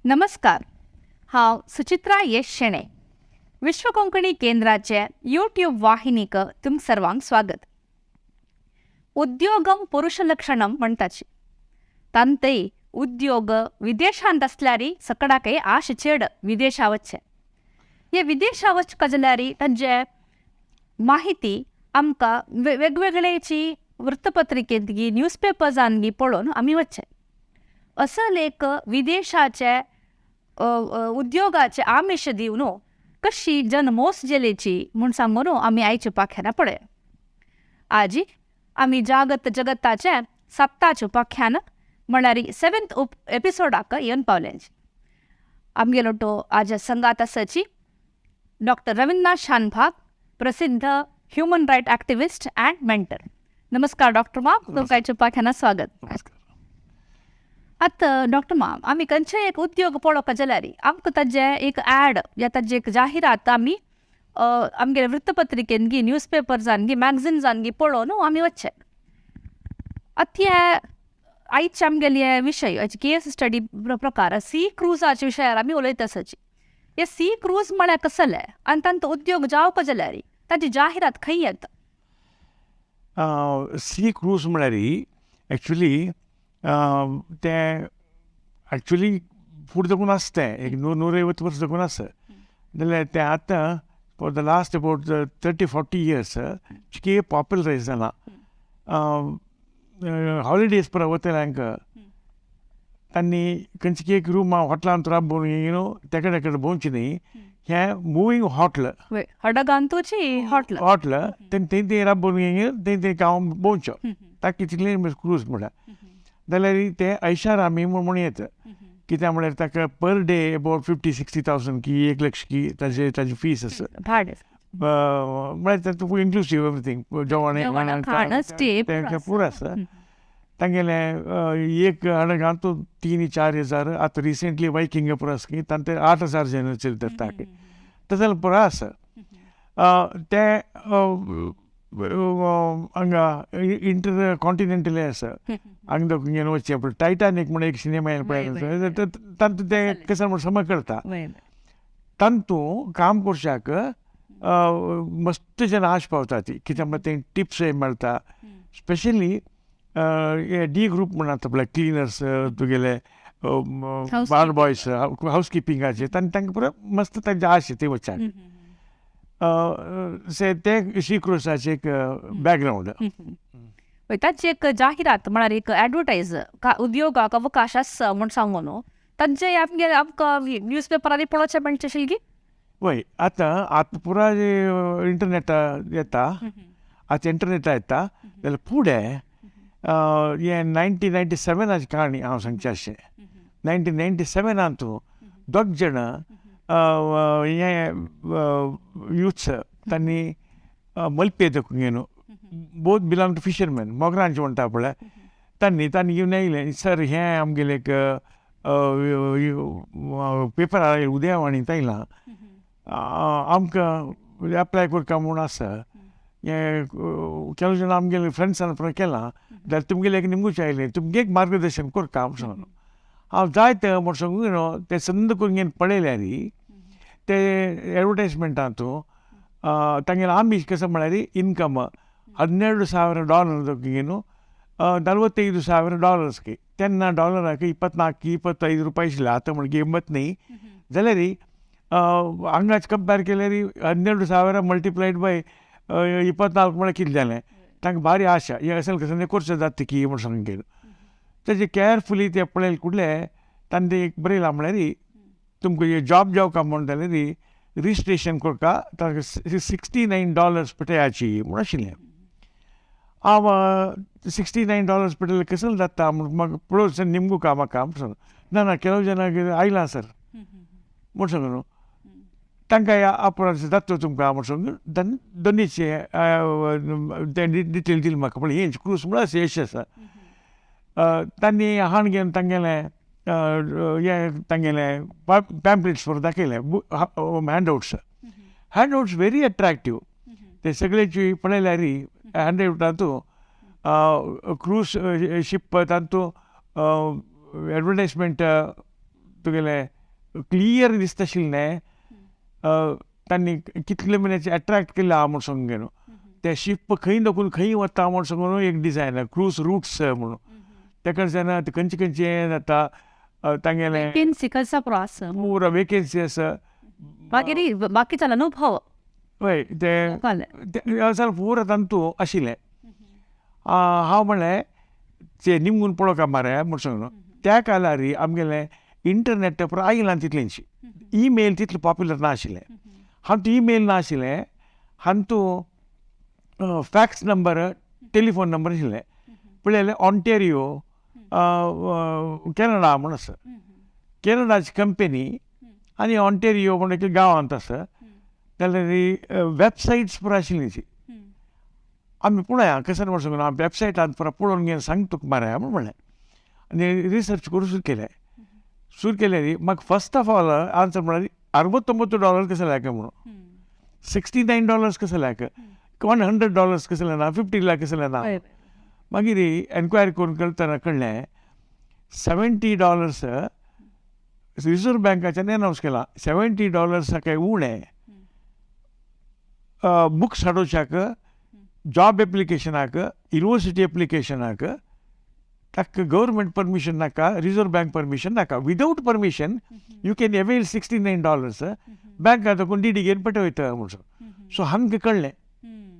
नमस्कार, हांव सुचित्रा येश शेणे. विश्व कोंकणी केंद्राचे यूट्यूब वाहिनीक तुम सर्वांक स्वागत. उद्योगम पुरुषलक्षणम म्हणटाची तांतय उद्योग विदेशांत आसल्यार सकडाकय आश चेड विदेशा वचचे. हे विदेशा वचका जाल्यार तांचे माहिती आमकां वेगवेगळेची वृत्तपत्रिकेंत गी न्यूज पेपर्सान गी पळोवन आमी वचचे. असल एक विदेशाचे उद्योगाचे आमिश दिवन कशी जन मोस जेलेची म्हूण सांगून आमी आयच्या पाख्याना पळया. आजी आमी जागत जगताचे सप्ताचे उपाख्यान म्हळ्यार सेवेंथ उप एपिसोडाक येवन पावले. आमगेलो तो आज संगात आसाची डॉक्टर रविंद्रनाथ शानभाग, प्रसिद्ध human right activist and mentor. नमस्कार डॉक्टर माम, तुमकां आयच्या उपाख्यानात स्वागत. नमस्कार. आतां डॉक्टर माम, आमी खंयचेय एक उद्योग पळोवपाक जाल्यार आमकां ताजें एक एड या ताजी एक जाहिरात आमी आमगेले वृत्तपत्रिकेन गी न्यूज पेपर्सान गी मॅगझिन्सान गी पळोवन आमी वचचे. आतां हे आयचे आमगेले विशय केस स्टडी प्रकार सी क्रुजाच्या विशयार आमी उलयता आसाची. हे सी क्रूज म्हळ्यार कसलें आनी तांचो उद्योग जावपा जाल्यार ताजी जाहिरात खंय येता? सी क्रूज म्हळ्यार एक्चुली तें एक्चुली फूड देखून आसा तें एक 150 वर्स देखून आसा. जाल्यार तें आतां for the last about 30-40 years चिके पॉप्युलरायज जालां. हॉलिडेज पुरा वतल्यांक तांणी खंयची एक रूम हॉटेलांत राबोवन you तेकडे तेकडे भोंवचें न्ही, हें मुवींग हॉटल हडगांतूची हॉटल हॉटल तें थंय थंय राबोवन थंय थंय गांव भोंवचो, ताका तितलें क्रूज म्हळ्यार. जाल्यार तें ऐशारामी म्हूण येता. कित्याक म्हळ्यार ताका पर डे अबावट 50-60 थावजंड की 1 लक्ष की ताजे ताजी फीस आसा. भाडें म्हळ्यार तातूंत इन्क्लुसीव एवरीथींग, जेवण खाण पुरो आसा तांगेलें. एक हडगांत 3-4 हजार. आतां रिसेंटली वायकिंग पुरो आसा की तांचे 8,000 जण चलतात ताके. तशें जाल्यार पुरो आसा तें. हांगा इंटर कॉन्टिनेंटल आसा, हांगा दोन वचचें पडटा. टायटानीक म्हूण एक सिनेमा येयला पळय, तातूंत तें कशें म्हूण समज करता. तातूंत काम करच्याक मस्त जन आश पावता ती. कित्याक म्हळ्यार ते टिप्सय मेळटा. स्पेशली हे डी ग्रूप म्हण आसता पळय, क्लिनर्स, तुगेले बार बॉयस, हावस किपिंगाचे, तांकां पुरो मस्त तांचे आश ते वचच्याक. ते सी क्रुसाचे एक बॅकग्रावंड. ताची एक जाहिरात म्हळ्यार एक एडवर्टायज उद्योगाक अवकाश आसा म्हूण सांगून तांचे आमगे आमकां न्यूज पेपरांनी पळोवचें मेळचें अशें की? वय, आतां आतां पुरा इंटरनेट येता, आतां इंटरनेटा येता. जाल्यार फुडें हें 1997 काणी हांव सांगचें अशें. 1997 दोग जाण हे युथ्स तांणी मलपे देखून घेवन, बोथ बिलोंग टू फिशरमॅन, मोगरांचे म्हणटा पळय, तांणी तांणी घेवन येयलें, सर हें आमगेलें एक पेपरार उदयवाणींत आयलां, आमकां एप्लाय करता म्हूण आसा. हें केलो जाण आमगेले फ्रेंड्सान पुरो केलां, जाल्यार तुमगेलें एक निमगूच आयलें, तुमगे एक मार्गदर्शन करता म्हूण सांगून हांव जायते म्हूण सांगून न्हू तें संद करून घेवन पळयल्यार ते एडवर्टायजमेंटांतू तांगेलें आमीश कसो म्हळ्यार इनकम 12,000 ಡಾಲರ್ 45,000 ಡಾಲರ್ಸ್ಗೆ. तेन्ना डॉलराक 24 25 रुपया आशिल्ले, आतां म्हणजे किंमत न्ही. जाल्यार हांगाच कंपेर केल्यार 12,000 मल्टिप्लायड बाय 24 म्हळ्यार कितें जालें? तांकां भारी आशा, हें असेल कसलें कोर्स जाता की म्हूण सांगून तेजें केअरफुली ते पळयले कुडले. तांणी एक बरयलां म्हळ्यार तुमकां जॉब जावका म्हूण जाल्यार रजिस्ट्रेशन करका, ताका $69 पेटयाची म्हूण आशिल्लें. हांव $69 पेटयल्यार कसलें जाता म्हूण म्हाका पळोवचें निमगू का म्हाका म्हूण सांगून, ना ना केलो जाणां आयलां सर म्हूण सांगून तांकां आपणाक जाता तुमकां म्हूण सांगून तांणी दोनीचे तें डिटेल दिली म्हाका. पळय हें क्रूज म्हळ्यार अशें अशें आसा. तांणी हाण घेवन तांगेलें हें तांगेलें पॅम्पलेट्स बरोवन दाखयलें, handouts. Handouts very attractive. ते सगळ्याची पळयल्यार हँड आवटांतू क्रूज शिप तातूंत एडवर्टायजमेंट तुगेलें क्लियर दिसता आशिल्लें तांणी कितले म्हयन्याचे एट्रॅक्ट केल्ले आहा म्हूण सांगून न्हू. ते शीप खंय दाखून खंय वता म्हूण सांगून एक डिजायन क्रूज रुट्स म्हणून तेका जाणा खंयचे खंयचे हें जाता तांगेलें वेकेन्सी कसा पुरो आसा पुरो वेकेन्सी आसा मागीर बाकीचो अनुभव हय ते वेवसाय पुरो तांतू आशिल्लें. हांव म्हणलें ते निमगून पळोवका मरे म्हूण सांगलो. त्या काळार आमगेलें इंटरनेट पुरो आयलां तितलेंशी, ईमेल तितलें पॉप्युलर ना आशिल्लें. हांव ईमेल ना आशिल्लें, हांतू फॅक्स नंबर टेलिफोन नंबर आशिल्लें. पळयलें ऑन्टेरियो कॅनडा म्हूण आसा, कॅनडाची कंपनी आनी ऑन्टेरियो म्हूण एक गांवांत आसा. जाल्यार वेबसायट्स पुरो आशिल्ली ती आमी पळया कशें म्हूण सांगून हांव वेबसायटान पुरो पळोवन घेवन सांग तुका मरे म्हूण म्हणलें. आनी रिसर्च करून सुरू केलें. सुरू केलें म्हाका फर्स्ट ऑफ ऑल आन्सर म्हळ्यार $69 कशें लायक म्हणून, $69 कशें लायक, $100 कशें ना, 50 लाख कशें ना. मागीर एन्क्वायरी करून करतना कळ्ळें $70 रिजर्व बँकाच्यान एनावन्स केलां, $70 काय उणें बुक्स हाडोवच्याक, जॉब एप्लिकेशनाक, युनिवर्सिटी एप्लिकेशनाक ताका गव्हर्मेंट परमिशन नाका, रिजर्व बँक परमिशन नाका. Without permission you can avail $69 बँकांत दाखोवन डी डी घेवन पटयता म्हूण. सो आमकां कळ्ळें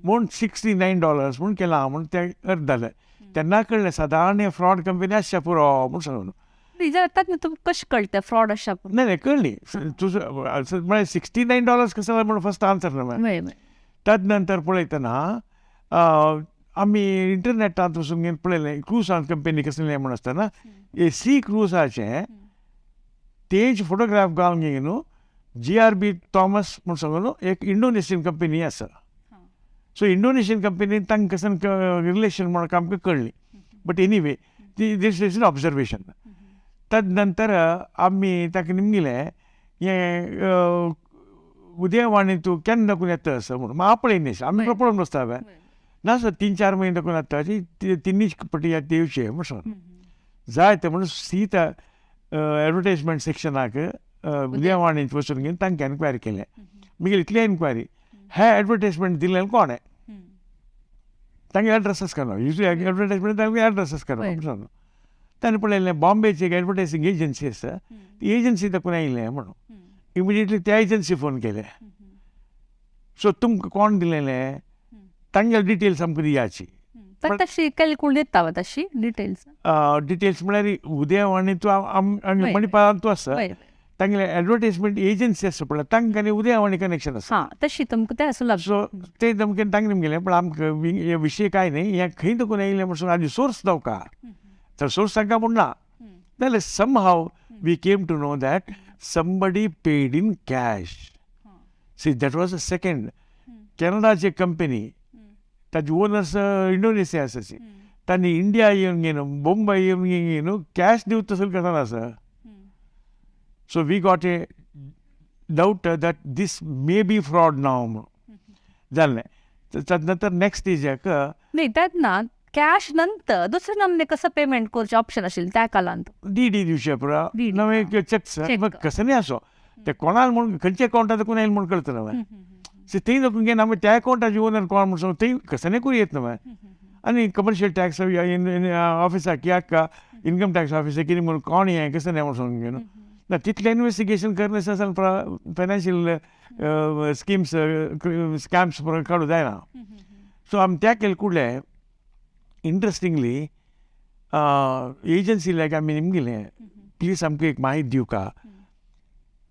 म्हूण $69 म्हूण केलां म्हूण तें अर्द जालें. तेन्ना कळ्ळें सादारण फ्रॉड कंपनी आसच्या पुरो म्हूण सांगून. तुमकां कशें कळटा फ्रॉड आसच्या? ना ना कळ्ळी तुजो म्हळ्यार $69 कसो जालें म्हूण फर्स्ट आन्सर ना. तद नंतर पळयतना आमी इंटरनेटांत वचून घेवन पळयलें क्रूज कंपनी कसलें म्हूण आसतना सी क्रुजाचें तेज फोटोग्राफ घालून घेवन न्हू GRB Thomas म्हूण सांगून एक इंडोनेशियन कंपनी आसा. सो इंडोनेशियन कंपनी तांकां कशें रिलेशन म्हूण आमकां कळ्ळी. But anyway this is an observation. तद नंतर आमी ताका निमगिलें हें उदयवाणी तूं केन्ना दाखोवन येता आसा म्हणून हांव पळयन आमी पळोवन बसता हांवें ना सर 3-4 म्हयने दाखोवन येता तिनूच पटी येवचे म्हूण सांगून जाय तें म्हणून सीता एडवर्टायजमेंट सेक्शनाक उदयवाणींत वचून घेवन तांकां एन्क्वायरी केलें. मागीर इतली एन्क्वायरी हे एडवर्टायजमेंट दिलें कोणें तांगे एड्रेस करना, युजली एडवर्टायजमेंट तांगे एड्रेस करना म्हूण सांगून ताणें पळयलें बॉम्बेची एक एडवर्टायजींग एजन्सी आसा, ती एजन्सी दाखोवन आयलें म्हणून इमिडिएटली त्या एजन्सी फोन केले. सो तुमकां कोण दिलेलें तांगेले डिटेल्स आमकां दियाची. तशी कॅल्कुलेट दिता तशी डिटेल्स? डिटेल्स म्हळ्यार उदयवाणी तूं मणिपालान तूं आसा, तांगेले एडवर्टायजमेंट एजन्सी आसा पळय तांकां आनी उदयवाणी कनेक्शन आसा. तशी तुमकां तें आसूं लागता. सो ते तुमकां तांकां निमगेलें पण आमकां हे विशय कांय न्ही, हें खंय दाखोवन येयलें म्हूण आनी सोर्स दावका तर सोर्स तांकां म्हूण ना. जाल्यार somehow we came to know that somebody paid in cash. See that was a second. कॅनडाची company ताजी ओनर्स इंडोनेशिया आसाची, तांणी इंडिया येवन घेवन बोंबय येवन घेवन कॅश दिवता तसो कसा आसा. So we got a doubt that this may be fraud नाव म्हणून जालें. तद नंतर नेक्स्ट स्टेजाक न्ही तेन्ना कॅश नंतर दुसरें नमने कसं पेमेंट करचें ऑप्शन आशिल्लें त्या काळांत? डी डी दिवचें पुरो नवें चॅक्स कसं न्ही आसो ते कोणाक म्हूण खंयच्या अकावंटांत कोण येयलें म्हूण कळटा न्हय. सो थंय दाखोवन घेवन आमी त्या अकावंटाचे ओनर कोण म्हूण सांगू थंय कसं न्ही करूं येत न्हय. आनी कमर्शियल टॅक्स ऑफिसाक कित्याक इनकम टॅक्स ऑफिसाक कितें म्हूण कोण हें कसं न्ही म्हूण सांगून घेवन ना तितलें इनवेस्टिगेशन करना फायनान्शियल स्किम्स स्कॅम्स काडूं जायना. सो आमी त्या केले कुडले इंट्रस्टिंगली एजन्सी लायक आमी निमगिलें प्लीज आमकां एक म्हायती दिवका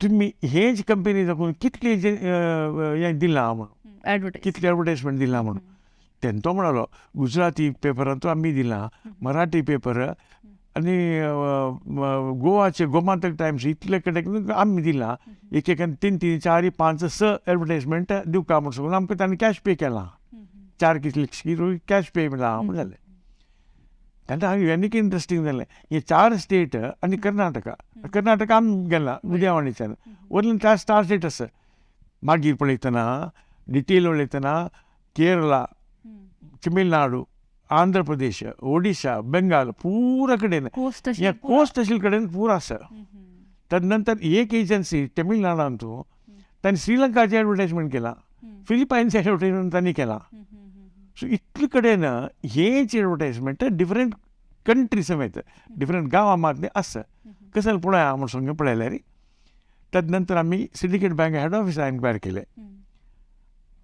तुमी हेच कंपनी दाखोवन कितले हें दिलां म्हणून, कितलें एडवर्टायजमेंट दिलां म्हणून. तेन्ना तो म्हणालो गुजराती पेपरांतू आमी दिलां, मराठी पेपर आनी गोवाचे गोमांतक टायम्स इतले कडेन आमी दिलां, एक एकान 3 3 4 5 6 एडवर्टायजमेंट दिवका म्हूण सांगून आमकां तांणी कॅश पे केलां, 4 कितले कॅश पे मेळ्ळा म्हूण जालें. तेन्ना हांवें आनीक इंट्रस्टींग जालें हे 4 स्टेट आनी कर्नाटका, कर्नाटका आमी गेला उदयवाणीच्यान वयल्यान 4 स्टेट आसा. मागीर पळयतना डिटेल पळयतना केरला, तमिळनाडू, आंध्र प्रदेश, ओडिशा, बेंगाल पुरा कडेन हे कोस्ट आशिल्ले कडेन पुरो आसा. तदनंतर एक एजन्सी तमिळनाडांतू तांणी श्रीलंकाचे एडवर्टायजमेंट केलां, फिलिपायन्स एडवर्टायजमेंट तांणी केलां. सो इतले कडेन हेच एडवर्टायजमेंट डिफरंट कंट्री समेत डिफरंट गांवां मात आसा. कशें पळया म्हूण सांग पळयल्यार तदनंतर आमी सिंडिकेट बँक हेड ऑफिसार एन्क्वायरी केले.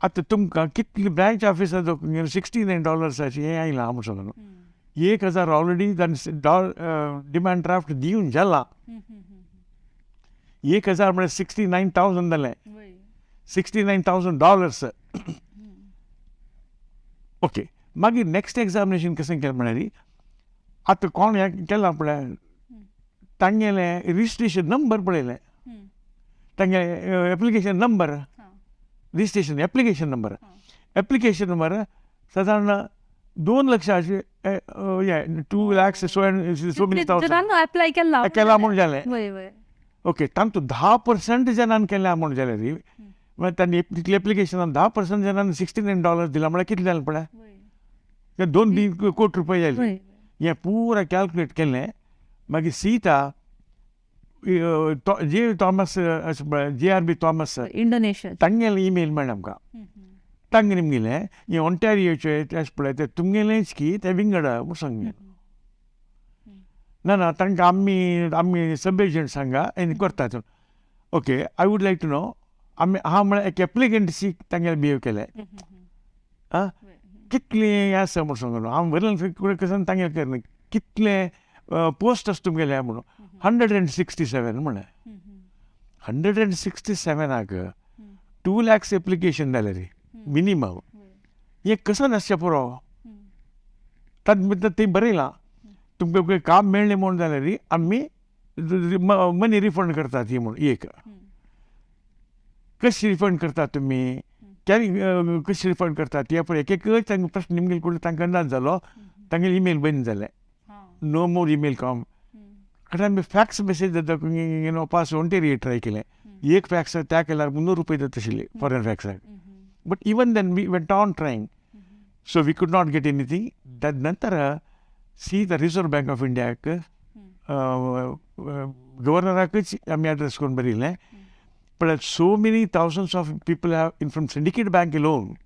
आतां तुमकां कितली ब्रांच ऑफिसार $69 हें आयलां म्हूण सांगून 1000 ऑलरेडी तांणी डिमांड ड्राफ्ट दिवन जाला. 1000 म्हळ्यार 69,000 जालें, $69,000. ओके, मागीर नेक्स्ट एग्जामिनेशन कशें केलें म्हळ्यार आतां कोण हें केलां पळय तांगेलें रजिस्ट्रेशन नंबर पळयलें, तांगेलें application number, registration application number, application number सादारण 2 लक्षाचे 2 lakhs so so many thousand apply केला केला म्हूण जालें. ओके, तांतूं 10% जाणान केलें म्हूण जालें न्ही, म्हळ्यार तांणी तितलें एप्लिकेशनान 10% जाणान $69 दिला म्हळ्यार कितलें जालें पळय, ते 2-3 कोटी रुपये जाले. हें पुरा कॅल्कुलेट केलें. मागीर सीता जे थॉमस JRB Thomas Indonesia तांगेलें ईमेल मेळ्ळें आमकां. तांगेलें निमगेलें हें ओंटारियोचें तें पळय तें तुमगेलेंच की तें विंगड म्हूण सांगलें. ना ना तांकां आमी आमी सब एजंट सांगा आनी करतात. Okay, I would like to know आमी हांव म्हळ्यार एक एप्लिकंटशी तांगेलें बिहेव केलें. आं, कितलें हें आसा म्हूण सांगून हांव बरें कशें तांगेलें करना, कितलें पोस्ट आसा तुमगेलें म्हणून 167 म्हणलें. 167 2 lakhs application जालें रे मिनिमम. हें कसं नासचें पुरो. तातूंत तें बरयलां तुमकां काम मेळ्ळें म्हूण जाल्यार री आमी मनी रिफंड करतात ही म्हूण. एक कशी रिफंड करतात तुमी, केन्ना कशी रिफंड करतात ते पळय एक एक तांकां प्रश्न निमगेले कडेन तांकां अंदाज जालो, तांगेले ईमेल बंद जालें, नो मोर ईमेल कॉम. कारण आमी फॅक्स मेसेज जाता पास ओंटेरियो ट्राय केलें. एक फॅक्स त्या केल्यार 300 रुपये जाता आशिल्ले foreign फॅक्साक. But even then we went on trying, so we could not get anything. तद नंतर C the reserve bank of इंडियाक गव्हर्नराकच आमी एड्रेस करून बरयलें. But so many thousands of people have in from Syndicate Bank alone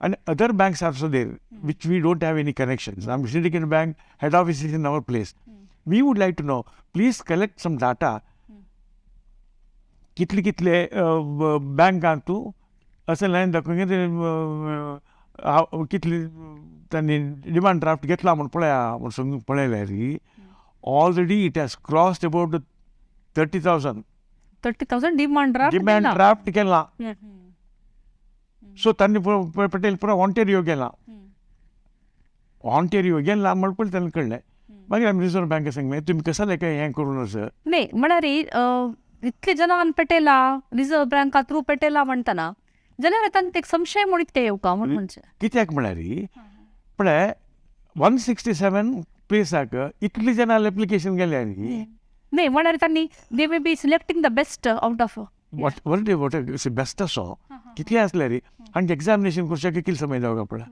and other banks also there which we don't have any connections. Syndicate Bank head office is in our place. We would like to know, please collect some data. कितले कितले बँकांतू अशें line दाखोवन कितले तांणी demand draft घेतला म्हूण पळया म्हूण सांगून पळयल्यार already it has crossed about 30,000. 30,000 demand draft demand draft केला. सो तांणी पटेल पुरा ऑन्टेरियो गेला, ऑन्टेरियो गेला म्हण पळय तांणी कळ्ळें. मागीर आमी रिजर्व बँक सांगलें तुमी कसलें काय हें करून आसा न्ही म्हळ्यार इतले जणांक पेटेला रिजर्व बँका थ्रू पेटेला म्हणटना जाल्यार तांकां एक संशय म्हूण इतकें येवका म्हूण म्हणचें कित्याक म्हळ्यार पळय 167 प्लेसाक इतले जाणां एप्लिकेशन गेल्या न्ही. न्ही म्हळ्यार तांणी they may be selecting the best out of what what what best असो कितलें आसल्यार आनी एग्जामिनेशन करच्याक कितले समय जावं पळय.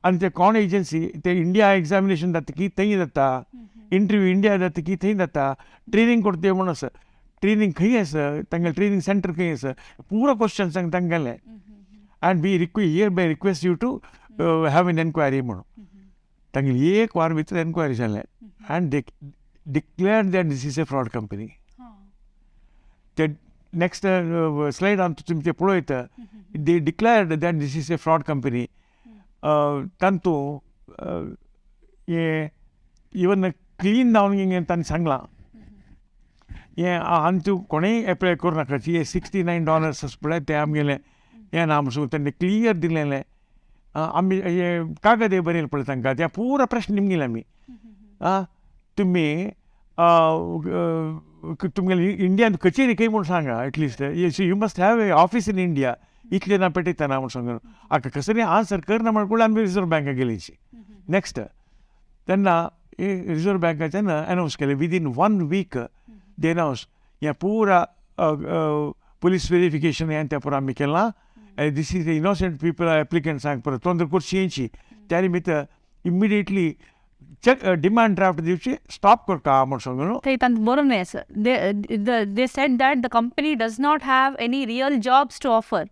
आनी ते कोण एजन्सी ते इंडिया एग्जामिनेशन जाता की थंय जाता, इंटरव्यू इंडिया जाता की थंय जाता, ट्रेनींग करता म्हूण आसा, ट्रेनींग खंय आसा, तांगेलें ट्रेनींग सेंटर खंय आसा, पुरो क्वेश्चन सांग तांगेलें. And we hereby request you to have an enquiry म्हणून तांगेली एक वर भितर एनक्वायरी जालें and they declare that this is a fraud company. ते नेक्स्ट स्लायड आमी तुमी ते पळयता, they declared that this is a fraud company. तांतू हें इवन क्लीन जावन तांणी सांगलां हें आनी तूं कोणेय एप्लाय करूं नाका, हें $69 आसा पळय तें आमगेलें हें ना म्हूण तांणी क्लियर दिलेलें. आमी हें कागद बरयलें पळय तांकां तें पुरा प्रश्न निमगेले आमी. आं तुमी तुमगेली इंडियान कचेरी खंय म्हूण सांगा, at least you must have a office in India, इतलें ना पेटयतना म्हूण सांगून आतां कसली आन्सर करना म्हण आमी रिजर्व बँकाक गेलीं. नेक्स्ट तेन्ना रिजर्व बँकाच्यान अनावन्स केलें विदीन 1 वीक they announce हें पुरा पुलीस वेरिफिकेशन हें तें पुरा आमी केलां. This is innocent people एप्लिकंट्सांक परत तोंड करची येयची त्या निमित्त इमिडिएटली चेक डिमांड ड्राफ्ट दिवची स्टॉप करता म्हूण सांगून न्हू. थंय तांकां बरोवन आसा, they said that the company does not have any real jobs to offer.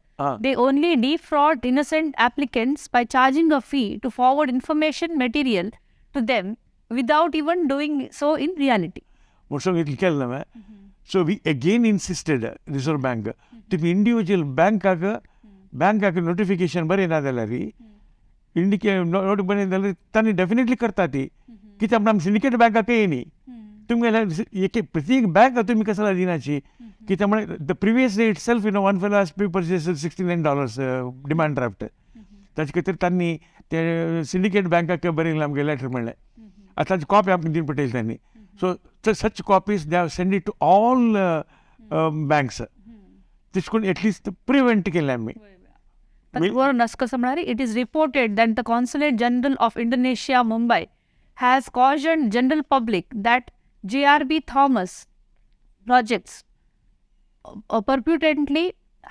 They only defraud innocent applicants by charging a fee to forward information material to them without even doing so in reality. म्हूण सांगून इतलें केलें हांवें. So we again insisted Reserve Bank, तुमी individual बँकाक notification बरयना जाल्यार, इंडिके note बरयना जाल्यार तांणी definitely करता ती. कित्याक म्हणून आमी सिंडिकेट बँकाक येयनी तुमगेले एक प्रत्येक बँक तुमी कसला दिनाची. कित्याक म्हळ्यार the previous day itself one fellow has purchase $69 demand draft. ताचे खातीर तांणी ते सिंडिकेट बँकाक बरयलें आमगे लेटर म्हणलें. आतां ताची कॉपी आमकां दिवन पडटली तांणी. So such copies they have send it to all banks. तशें करून एटलिस्ट प्रिवेंट केलें आमी. बरोवन आसा कसो म्हळ्यार, it is reported that the Consulate General of Indonesia, Mumbai, has cautioned general public that JRB Thomas Projects purportedly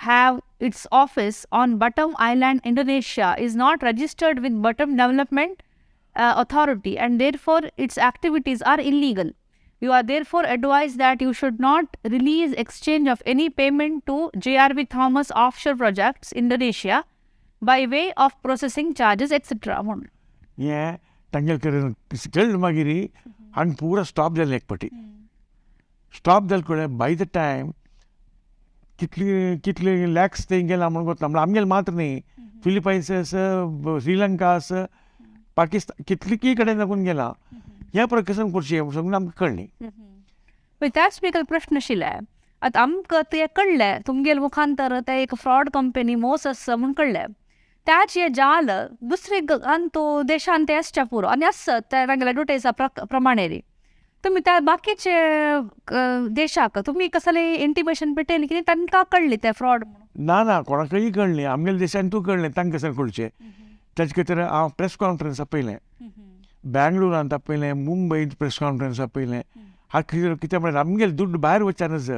have its office on Batam Island, Indonesia, is not registered with Batam Development Authority and therefore its activities are illegal. You are therefore advised that you should not release exchange of any payment to JRB Thomas Offshore Projects, Indonesia, by way of processing charges, etc. म्हणून. हें तांगेले कडेन कळ्ळें मागीर हांगा पुरा stop जालें. एक फावटी स्टॉप जालें कळ्ळें, बाय the time कितली कितले लॅक्स ते गेला म्हणून कोत्ता. म्हणल्यार आमगेले मात्र न्ही, फिलिपायन्स आसा, श्रीलंका आसा, पाकिस्तान, कितली कडेन लागून गेला. ह्या प्रकरण करचें म्हणून आमकां कळ्ळें. पळय, त्याच बी प्रश्न आशिल्ले. आतां आमकां तें कळ्ळें तुमगेले मुखान, तर ते एक फ्रॉड कंपनी मोस आसा म्हूण कळ्ळें. त्याच हें जाल दुसरे अंतू देशान तें आसच्या पुरो आनी आसत ते तांगेले एडवर्टायजा प्रमाणे री. तुमी त्या बाकीचे देशाक तुमी कसले इंटिमेशन पेटयलें कितें, तांकां कळ्ळें तें फ्रॉड म्हणून? ना ना, कोणाकय कळ्ळें. आमगेल्या देशान तूं कळ्ळें, तांकां कशें कळचें? ताचे खातीर हांव प्रेस कॉन्फरन्स आपयलें, बँगलोरांत आपयलें, मुंबयंत प्रेस कॉन्फरन्स आपयलें. हा कित्याक म्हळ्यार आमगेले दुड्ड भायर वचचे नज,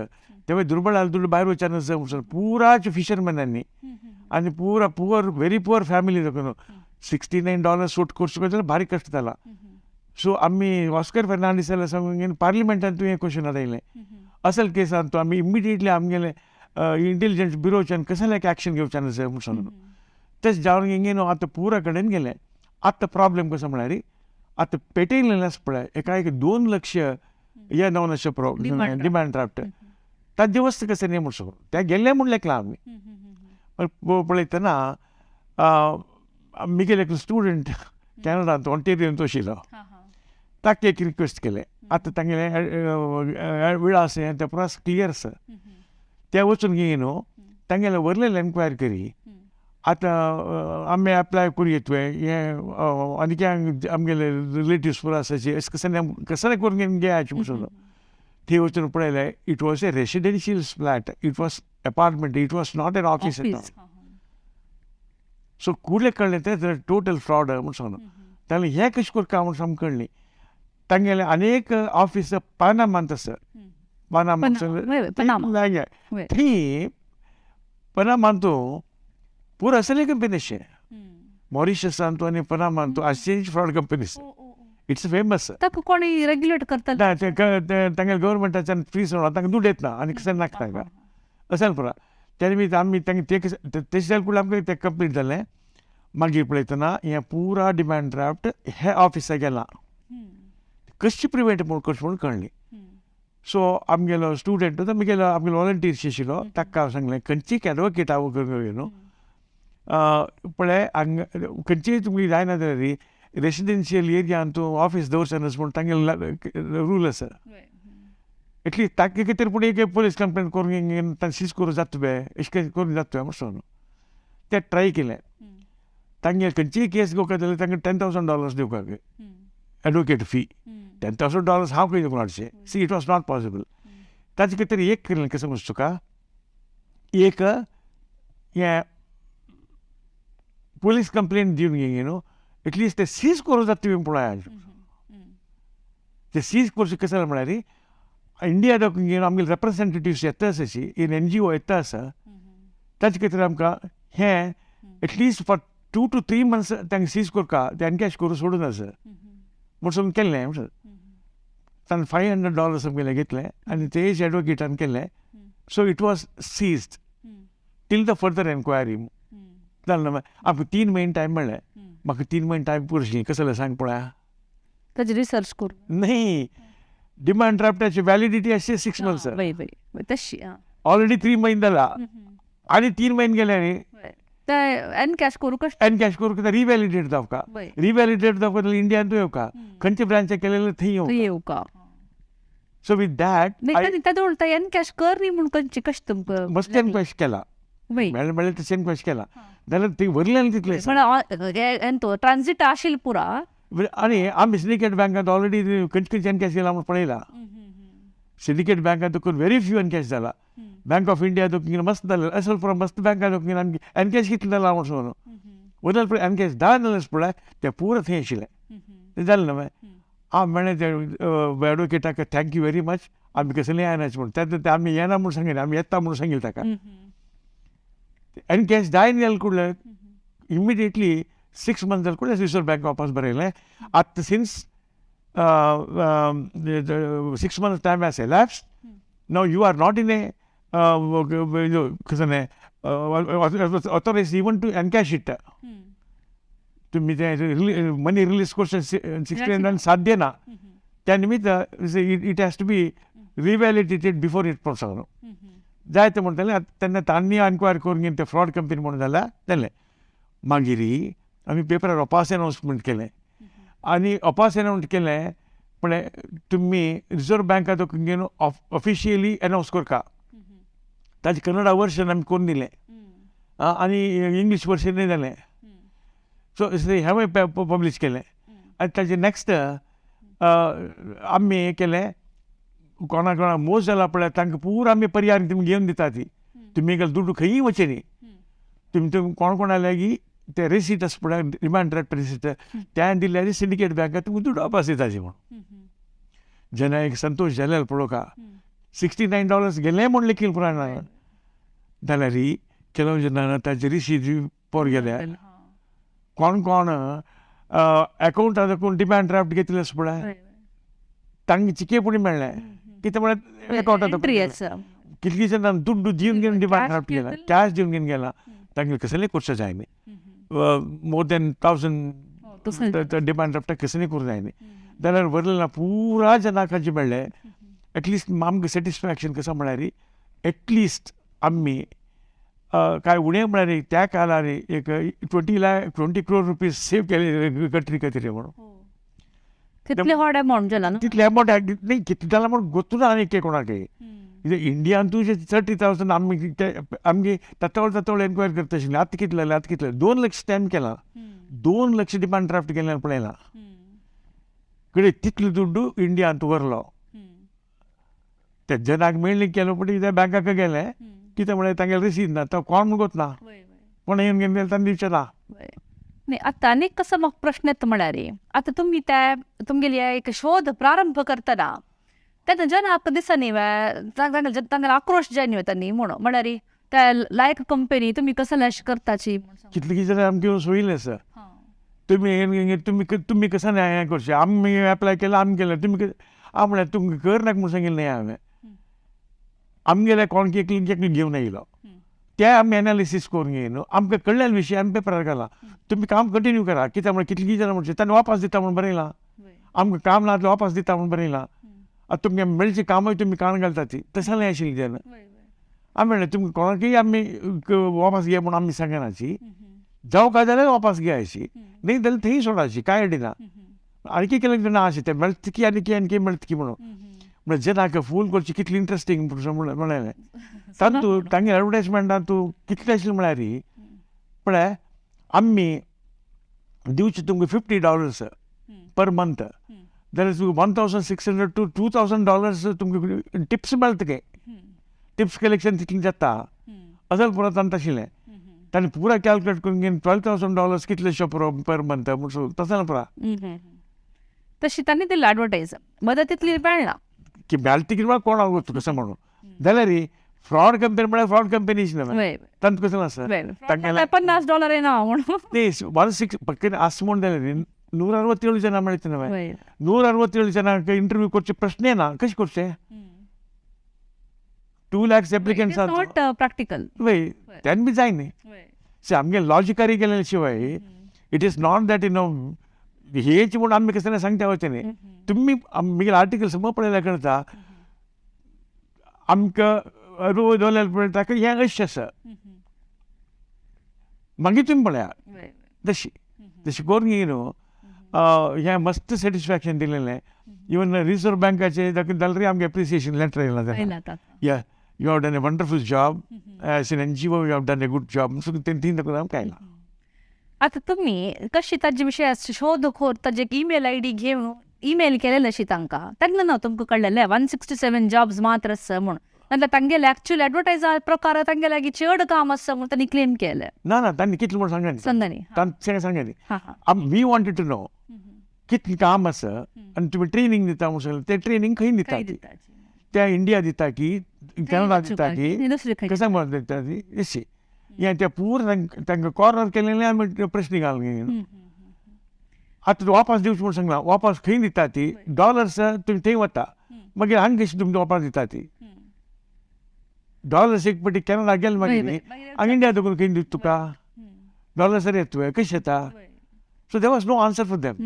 तेवय दुर्बळाले दुड्ड भायर वचचे नज म्हणून. पुराच फिशरमॅनांनी आनी पुरा पुअर, व्हेरी पुअर फॅमिली देखून $69 सूट करचो जाल्यार भारी कश्ट जाला. सो आमी ऑस्कर फेर्नांडीसाला सांगून पार्लिमेंटान तुवें क्वेश्चन हाडयलें. असल केसान तो आमी इमिडिएटली आमगेले इंटेलिजन्स ब्युरोच्यान कसलें एक्शन घेवचें नज म्हणून सांगून तेच जावन हिंगे न्हू आतां पुरा कडेन गेलें. आतां प्रॉब्लेम कसो म्हळ्यार, आतां पेटयलें आसा पळय एका एक 2 लक्ष हे नव नशे Demand. Demand draft, ताजे वस्त कशें न्ही म्हूण सांगून ते गेल्ले म्हूण लेखलां आमी. पळयतना मिगेल एक स्टुडंट कॅनडांत ऑन्टेरियोंत आशिल्लो, ताका एक रिक्वेस्ट केलें. आतां तांगेलें विळास हें तें पुरा क्लियर आसा. ते वचून घेय न्हू तांगेलें व्हरलें एन्क्वायरी करी. आतां आमी एप्लाय करूं तुवें हें आनी कितें आमगेले रिलेटिव्स पुरा आसाची, अशें कसलें कसलें करून घेयाचे म्हणून थंय वचून पळयलें. It was a residential flat, it was apartment, it was not an office. Office. So कुडले कळ्ळें तें टोटल फ्रॉड म्हूण सांगून. ताणें हें कशें करता म्हूण सामकें कळ्ळें. तांगेलें आनी एक ऑफीस पानामांत आसा, पानामा. पनामा. थंय पनामांतू पुरो असले कंपनी अशें मॉरिशसांतू आनी पनामांतू अशेंच फ्रॉड कंपनी, it's famous. ताका कोणी रेग्युलेट करतले? ना, ते तांगेले गव्हर्मेंटाच्यान फ्री सोडला, तांकां दुड्ड येतना आनी कशें नाका तांकां अशें पुरा. तेणे बी आमी तांकां ते कशें तेशें जालें कुडलें आमकां तें कंप्लीट जालें. मागीर पळयतना हें पुरा डिमांड ड्राफ्ट हे ऑफिसाक गेलां, कशी प्रिवेंट म्हूण करचें म्हूण कळ्ळें. सो आमगेलो स्टुडंट तो आमगेलो आमगेलो वॉलंटियर्स आशिल्लो, ताका हांव सांगलें, खंयची एडवोकेट हांव करूंक न्हू पळय, हांगा खंयचीय तुमकां जायना जाल्यार रेसिडेन्शियल एरियान तूं ऑफीस दवरचें न्हय म्हूण तांगेलो रूल आसा. एटलीस्ट ताके खातीर पूण एक पोलीस कंप्लेन करूंक तांकां सीज करूं जाता बे, अशें करूंक जाता म्हूण सांगून तें ट्राय केलें. तांगे खंयचीय केस घेवपाक जाल्यार तांकां $10,000 दिवपाक एडवोकेट फी. $10,000 हांव खंय दिवंक हाडचें? See, it was not possible. ताचे खातीर एक केलें, कशें समज तुका, एक हें पोलीस कंप्लेन दिवन घे न्हू, एटलिस्ट ते सीज करूं जाता तुवें पळय. ते सीज करचें कशें जालें म्हळ्यार, इंडिया दाखोवन आमगेले रेप्रेसेंटेटिव्स येता आसा, इन एनजीओ येता आसा. ताचे खातीर आमकां हें at least for 2 to 3 months तांकां सीज करता, ते एनकॅश करून सोडून आसा. म्हणून केल्लें म्हणून ताणें $500 आमगेलें घेतलें आनी तेज एडवोकेटान केलें. So it was seized till the further enquiry. जालें ना, आमकां 3 म्हयने टायम मेळ्ळें. म्हाका 3 म्हयने टायम पुरो आशिल्लें. कसो जालें सांग पळया. ताजी रिसर्च करून न्ही, डिमांड ड्राफ्टाची व्हॅलिडिटी आसची 6 मंथ्स. वय वय तशी. ऑलरेडी 3 म्हयने जाला आनी 3 म्हयने गेले न्ही. ते एनकॅश करूं कशें? एनकॅश करूंक रिव्हॅलिडेट जावका. रिव्हॅलिडेट जावका जाल्यार इंडियान तूं येवका, खंयच्या ब्रांचाक केलेलें थंय येवका. सो विथ that तेदोळ ते एनकॅश कर न्ही म्हूण खंयची कशें तुमकां? मस्त एनकॅश केला, मेळ्ळें मेळ्ळें तशें एनकॅश केला जाल्यार ती व्हरलें तितलें ट्रान्झीट आशिल्लें पुरा. आनी आमी सिंडिकेट बँकांत ऑलरेडी खंयचे खंयचे एनकॅश केला म्हूण पळयला. सिंडिकेट बँकांत तुका व्हेरी फ्यू एनकॅश जाला. बँक ऑफ इंडिया तुका मस्त जालें, असल पुरा मस्त बँकां तुका आमगे एनकॅश कितलें जाला म्हूण सांगून वदल पळय एनकॅश 10 जालें पळय तें पुरो थंय आशिल्लें. तें जालें न्हय. हांव मेळ्ळें ते एडवोकेटाक thank you very much, आमी कसलें येनाच म्हूण. तेन्ना आमी येना म्हूण सांगिल्लें, आमी येता म्हूण सांगिल्लें ताका. एनकॅश जायना जालें कुडलें इमिडिएटली 6 मंथ्स जालें कुडलें रिजर्व बँक वापस बरयलें. आतां since 6 months time has elapsed, now you are not in a कसं authorise even to encash it. तुमी ते मनी रिलीज करचें 69 साध्य ना. त्या निमित्त it has to be revalidated before it म्हूण सांगलो. जाय तें म्हणटलें तेन्ना तांणी एन्क्वायरी करून घेवन ते फ्रॉड कंपनी म्हणून जाल्यार जालें. मागीर आमी पेपरार अपास अनावन्समेंट केलें आनी अपास अनावन्स केलें पण तुमी रिजर्व बँका घेवन ऑफिशियली अनावन्स करका. ताजें कन्नडा वर्शन आमी करून दिलें आनी इंग्लीश वर्शनूय जालें. सो हेंवूय पब्लीश केलें. आनी ताजें नॅक्स्ट आमी हें केलें, कोणा कोणा मोस जाला पळय तांकां पुरो आमी पर्याय तुमी घेवन दिता ती. तुमी दुडू खंयी वचचे न्ही. तुमी तुमी कोण कोणा लागीं ते रेसीट आसा पळय, डिमांड ड्राफ्ट रेसीट त्या दिल्यार सिंडिकेट बँकात तुमकां दुडू वापस दिता म्हूण. जेन्ना एक संतोश जाले पळोवका $69 गेले म्हूण लेखील पुराय जाल्यार ಕೆಲವು ಜನ ताजे रिसीट पोर गेल्या. कोण कोण अकावंट दाखोवन डिमांड ड्राफ्ट घेतले आसा पळय तांकां चिके पुणी मेळ्ळें. कितें म्हळ्यार अकावंटात कितली जाणां दुड्डू दिवन घेवन डिमांड ड्राफ्ट गेला, कॅश दिवन घेवन गेला. तांकां कसलें करचें जाय न्ही. मोर दॅन 1000 डिमांड ड्राफ्टाक कसलें करूं जाय न्ही. जाल्यार वरलें ना पुरा जनाकांचे मेळ्ळें. एटलिस्ट आमकां सॅटिस्फॅक्शन कसो म्हळ्यार एटलिस्ट आमी काय उणें म्हळ्यार त्या काळार एक 20 crore rupees save केले कंट्री खातीर म्हणून. तितले व्हड अमावंट जाला न्हू? तितले अमावंट न्ही, कितले जाला म्हूण गोत्तू ना आनी कोणाक. इंडियान तुजें 30,000 आमी आमगे तातोळ तातोळ एन्क्वायरी करता आशिल्ली. आतां कितले जालें, आतां कितले 2 लक्ष टायम केला, 2 लक्ष डिमांड ड्राफ्ट केल्यार पळयला कडे तितलो दुड्डू इंडियांत व्हरलो. ते जनाक मेळ्ळें केलो पण ते बँकाक गेले कितें म्हळ्यार तांगेले रिसीद ना, तो कोण म्हूण गोत ना, कोण येवन घेवन गेले तांणी दिवचें ना. न्ही आतां आनीक कसो म्हाका प्रश्न येता म्हळ्यार आतां तुमी ते तुमगेली एक शोध प्रारंभ करतना तेन्ना जनाक दिसना न्ही तांगेलो आक्रोश जाय न्ही वता न्ही म्हणून म्हळ्यार त्या लायक कंपनी तुमी कसलें अशें करताची. कितली जाणां आमकां येवन सोयिल्लें आसा तुमी तुमी तुमी कसं हें करचें, आमी एप्लाय केलां आमी केलें तुमी हांव म्हळ्यार तुमकां कर नाका म्हूण सांगिल्लें न्ही हांवें. आमगेले कोण एकली एकली घेवन आयलो ते आमी एनालिसीस करून घेवन आमकां कळ्ळें विशय आमी पेपरार घाला. तुमी काम कंटिन्यू करा. कित्याक म्हळ्यार कितलीं जाणां म्हणचे तांणी वापस दिता म्हूण बरयलां, आमकां काम ना जाल्यार वापस दिता म्हूण बरयलां. आतां तुमगे मेळचें कामूय तुमी काण घालता ती तशें न्हय आशिल्लें तेन्ना. आमी म्हणलें तुमकां कोणाकय आमी वापस घे म्हूण आमी सांगनाची, जावं काय जाल्यार वापस घेयाची, न्ही जाल्यार थंय सोडाची, कांय अडिना. आणखी केलें ना अशें तें मेळटकी आनी आणखी मेळटकी म्हणून. म्हणजे जेन्ना फूल करची कितली इंट्रस्टींग म्हणलें तातूंत तांगे एडवर्टायजमेंटान तूं कितलें आशिल्लें म्हळ्यार पळय आमी दिवचे तुमकां $50 पर मंथ जाल्यार तुका $1,600 टू $2,000 तुमकां टिप्स मेळटा गे. टिप्स कलेक्शन तितलें जाता असल पुरो तांकां आशिल्लें. तांणी पुरा कॅल्कुलेट करून घेवन $12,000 कितले पुरो पर मंथ म्हूण तशें ना पुरा. तशी तांणी दिली एडवर्टायज मदत तितली मेळना की मेळटा कितें कोण वस्तू कसो म्हणून जाल्यार फ्रॉड कंपनी म्हळ्यार फ्रॉड कंपनी तांकां कसो आसा $50 येना म्हणून न्ही 16 फक्त आसा म्हूण जाल्यार 167 ಜನ मेळटा नवे. 167 ಜನ ಇಂಟರ್ವ್ಯೂ ಕೊರ್चे प्रश्न ना, कशें करचें? 2 lakhs applicants. Not practical. वय, तेन्ना बी जाय न्ही. सी, आमगे लॉजिकली गेले शिवाय it is not that you know हेच म्हूण आमी कसं सांगता वचें न्ही. तुमी आमगेले आर्टिकल समज पळयल्यार कळटा आमकां रोज दवरल्यार पळयता की हें अशें आसा, मागीर तुमी पळया तशी तशी करून न्हू हें मस्त सॅटिस्फॅक्शन दिलेलें. इवन रिजर्व बँकाचे जाल्यार आमकां एप्रिसिएशन लेटर येयलां तेन्ना, yeah you have done a wonderful job as an NGO, you have done a good job. So तीन दाखोवन आमकां आयलां. आतां तुमी कशी ताजे विशय शोध खोर ताजे ईमेल I D घेवन ईमेल केलेले अशी तांकां, तेन्ना ना तुमकां कळ्ळेलें 167 जॉब्स मात्र आसा म्हूण, नाजाल्यार तांगेले एक्चुअल एडवर्टायज प्रकार तांगे लागीं चड काम आसा म्हूण तांणी क्लेम केलें. ना ना, तांणी कितलें म्हूण सांगना, सांगना न्ही. तांचें सांगना न्ही. We wanted to know कितलें काम आसा आनी तुमी ट्रेनींग दिता म्हूण सांगलें, तें ट्रेनींग खंय दिता? त्या इंडिया दिता की कॅनडा दिता की कशें म्हण दिता ती अशी हें तें पूर्ण तांकां कॉर्नर केलेलें आमी प्रश्न घालून. आतां वापस दिवचें म्हूण सांगलां, वापस खंय दिता ती? डॉलर्स तुमी थंय वता, मागीर हांगा कशी तुमकां वापस दिता ती? डॉलर्स एक पटी कॅनडा गेले मागीर हांगा इंडिया दवरून खंय दिता तुका? डॉलर्स येता तुवें कशें येता? So there was no answer for them.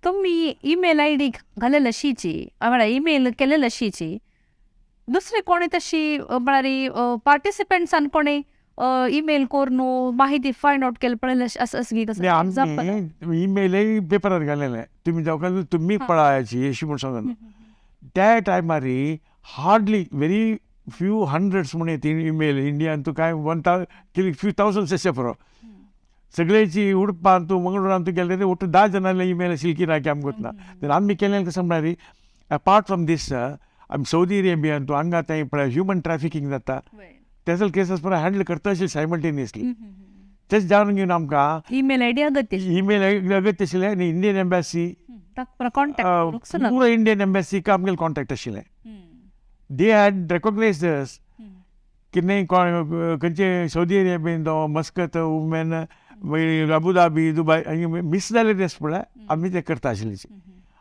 तुमी ईमेल I D घालेली अशीची, म्हळ्यार ईमेल केलेली अशीची, दुसरे कोणी तशी म्हळ्यार पार्टिसिपंट्सान कोणी ईमेल करून माहिती फायंड आउट केली पळयलें असं कसं? आमी ईमेलय पेपरार घालेलें, तुमी जावं तुमी पळयाची अशी म्हूण सांगून. त्या टायमार हार्डली व्हेरी फ्यू हंड्रेड्स म्हूण येता ईमेल इंडियान, तूं कांय 1,000 फ्यू थावजंड्स अशें पुरो. सगळ्याची उडपान तूं मंगळुरान तूं गेले ಒಟ್ಟು 10 ಜನಾले ईमेल आशिल्ली की ना की आमकां गोतना. आमी केलें कसं म्हळ्यार अपार्ट फ्रॉम दीस आमी सौदी अरेबियान तूं हांगा थंय पळय ह्युमन ट्रॅफिकींग जाता, तेजल केसीस पुरो हँडल करता आशिल्ले सायमल्टेनियसली. तेच जाणून घेवन आमकां ईमेल I D अगत्य, ईमेल अगत्य आशिल्लें आनी इंडियन एम्बॅसी कॉन्टॅक्ट, पुरो इंडियन एम्बॅसीक आमगेले कॉन्टॅक्ट आशिल्लें. They had recognise अस की न्ही खंयचे सौदी अरेबियन तो मस्कत वुमेन मागीर अबुधाबी दुबाय मीस जाले तें पळय आमी ते करता आशिल्ले.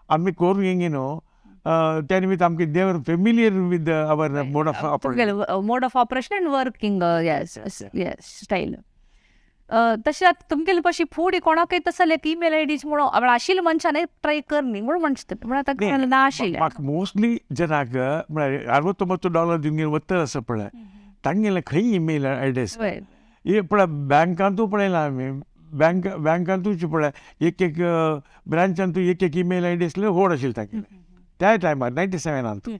आमी करून घेवन न्हू त्या निमित्त आमकां they are familiar with our mode of operation, mode of operation and working style. तशें आतां तुमगेले पशी फुडें कोणाकय तसले ईमेल I डीज म्हणून आशिल्ले मनशान ट्राय कर न्ही म्हणून म्हणटा, पूण आतां ना आशिल्लें. म्हाका मोस्टली जनाक म्हळ्यार $69 दिवन वता आसा पळय तांगेले खंय ईमेल I D आसा हे पळय बँकांतूय पळयलां आमी, बँकांतूच पळय एक एक ब्रांचांतू एक एक ईमेल I D आसले व्हड आशिल्ले तांगेले त्या टायमार 97.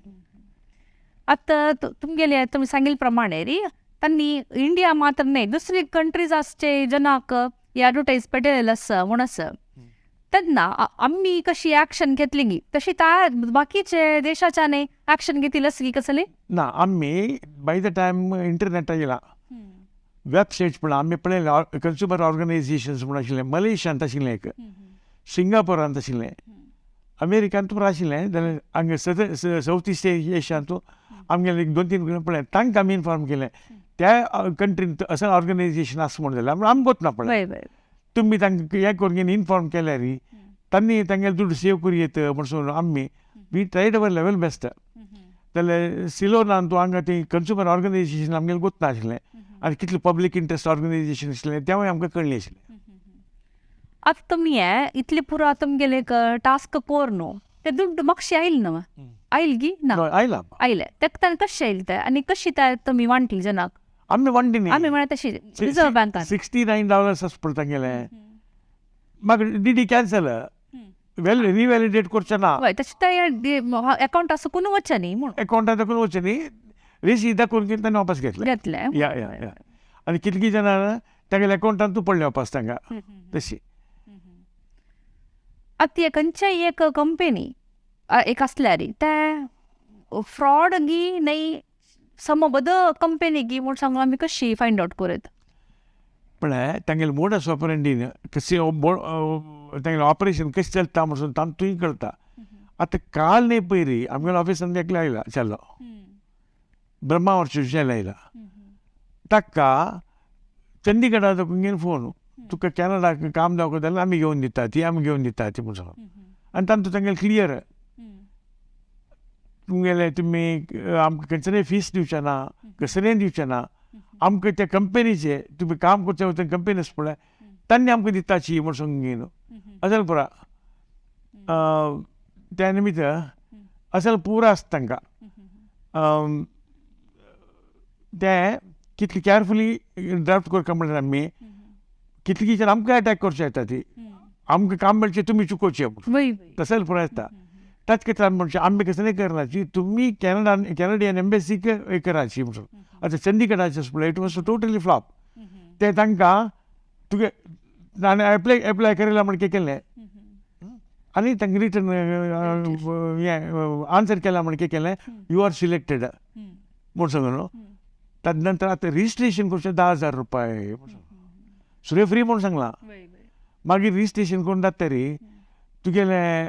आतां तुमगेले तुमी सांगिल्ले प्रमाणे री तांणी इंडिया मात्र न्हय दुसरी कंट्रीज आसचे जनाक ही एडवर्टायज पेटयलेले आसा म्हूण आसा, तेन्ना आमी कशी एक्शन घेतली गी तशी त्या बाकीचे देशाच्यान एक्शन घेतली आसा की कसली ना? आमी बाय the time internet येयला वेबसायट्स पळय आमी पळयलें कंज्युमर ऑर्गनायझेशन्स म्हूण आशिल्लें मलेशियांत आशिल्लें एक, सिंगापोरांत आशिल्लें, अमेरिकांत पुरो आशिल्लें, जाल्यार हांगा सावथ इस्ट एशियांतू आमगेले एक 2-3 पळय तांकां आमी इन्फॉर्म केलें त्या कंट्रीन असं ऑर्गनायझेशन आसा म्हूण जाल्यार आमकां गोत ना पळय. तुमी तांकां हें करून इन्फॉर्म केल्यार तांणी तांगेले दुडू सेव करूं येत म्हूण सांगून आमी we tried our level best. जाल्यार सिलोनान तूं हांगा ती कंज्युमर ऑर्गनायझेशन आमगेलें गोत नाशिल्लें आनी कितलें पब्लीक इंट्रस्ट ऑर्गनायझेशन आशिल्लें तेंवूय आमकां कळ्ळें आशिल्लें. आतां तुमी इतलें पुरो तुमगेले टास्क कोर न्हू ते दुड्ड मातशें आयल न्हू, आयल गी ना? आयला, आयले तेका ताणें कशें आयलें तें आनी कशी ते तुमी वांटली जनाक? आमी वांटली न्ही, आमी म्हळ्यार तशी रिजर्व बँकान $69 आसा पळय तांगेले, मागीर डी डी कॅन्सल वेल रिव्हॅलिडेट करचें ना. हय, तशें तें अकावंट आसून वचचें न्ही म्हूण, अकावंटान दाखोवन वचचें न्ही, रेसीद दाखोवन कितें ताणें वापस घेतलें घेतलें. या या या आनी कितलीं जाणां तागेल्या अकावंटान तूं पडलें वापस तांकां तशी. आतां खंयच्याय एक कंपनी एक आसल्यार तें फ्रॉड गी न्ही सम अदर कंपनी गी म्हूण सांगून आमी कशी फायंड आवट करत? पळय तांगेले मोडस ऑपरेंडीन कशें तांगेलें ऑपरेशन कशें चलता म्हणून तांतूय कळटा. आतां काल न्ही पयरी आमगेल्या ऑफिसान एकलो आयला चलो ब्रह्मावर्चेल आयला, ताका चंदीगडा दाखोवन फोन तुका कॅनडाक काम जावंक जाल्यार आमी घेवन दिता ती, आमी घेवन दिता ती म्हूण सांगून. आनी तांतूं तांगेलें क्लियर, तुमगेले तुमी आमकां खंयचें फीस दिवचें ना, कसलें दिवचें ना, आमकां त्या कंपनीचे तुमी काम करचे वता कंपनी आसा पळय तांणी आमकां दिताची म्हूण सांगून न्हू. अशें पुरा त्या निमित्त अशें पुरा आसता तांकां. तें कितली केअरफुली ड्राफ्ट करता म्हणल्यार आमी कितली कितें आमकां अटॅक करचें येता ती, आमकां काम मेळचें तुमी चुकोवचें तशें पुरा येता. ताच खातीर आमी म्हणचें आमी कसलें करनाची, तुमी कॅनडा कॅनडियन एम्बेसीक हें कराची म्हणून. आतां चंडीगडाचें पळय, it was totally flop. तें तांकां तुगे आनी एप्लाय एप्लाय केलें म्हण केलें आनी तांकां रिटर्न हें आन्सर केलां म्हण केलें, you are selected म्हूण सांगून न्हू. ताजे नंतर आतां रजिस्ट्रेशन करचें 10,000 रुपया, सुरे फ्री म्हूण सांगलां. मागीर रजिस्ट्रेशन करून जाता तरी तुगेलें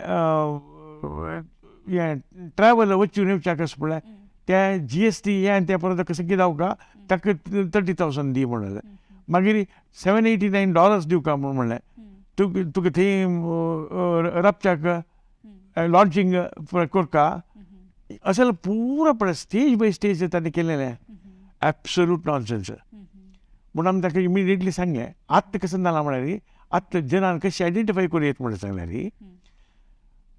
हें ट्रॅवल वचून येवच्याक आसा पळय तें GST हें आनी तें परत कशें कितें जावका ताका 30,000 दी म्हणलें. मागीर $789 दिवका म्हूण म्हणलें. तुका तुका थंय राबच्याक लॉजिंग करका अशें पुरो पळय स्टेज बाय स्टेज ताणें केलेलें एब्सोल्यूट नॉनसेन्स म्हूण आमी ताका इमिडिएटली सांगलें. आतां कशें जालां म्हळ्यार आतां जनान कशें आयडेंटिफाय करूं येता म्हणून सांगल्यार